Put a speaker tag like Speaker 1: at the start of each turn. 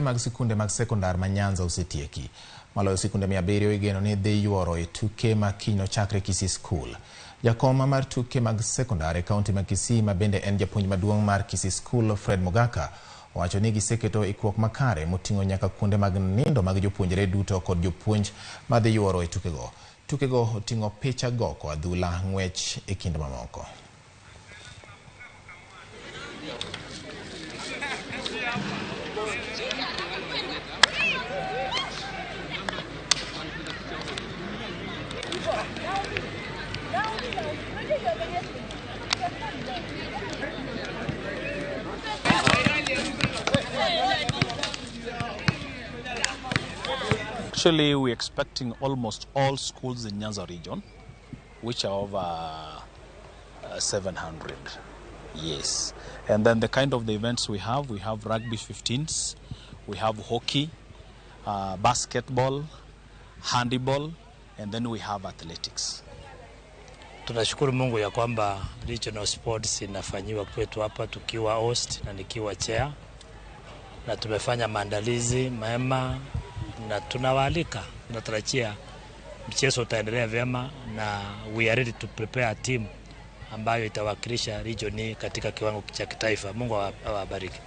Speaker 1: mag sikunde mag sekondar ma Nyanza osetieki. Maloyo sikunde 700 igeno ni dhi yuoro e tuke ma kiny nochakre Kisii School. Jakom mar tuke mag sekondar e kaunti ma Kisii ma bende en japuonj maduong' mar Kisii School Fred Mogaka owacho ni giseketo ikruok makare moting'o nyaka kuonde mag nindo mag jopuonjre duto kod jopuonj madhi yuoro e tukego. Tukego oting'o picha goko, adhula, ng'wech e kind mamoko.
Speaker 2: Actually, we're expecting almost all schools in Nyanza region, which are over 700. Yes. And then the kind of the events we have rugby 15s, we have hockey, basketball, handball, and then we have athletics.
Speaker 3: Tunashukuru Mungu ya kwamba regional sports inafanyiwa kwetu hapa tukiwa host na nikiwa chair, na tumefanya maandalizi mema na tunawaalika, tunatarajia mchezo utaendelea vyema na we are ready to prepare a team ambayo itawakilisha region hii katika kiwango cha kitaifa. Mungu awabariki.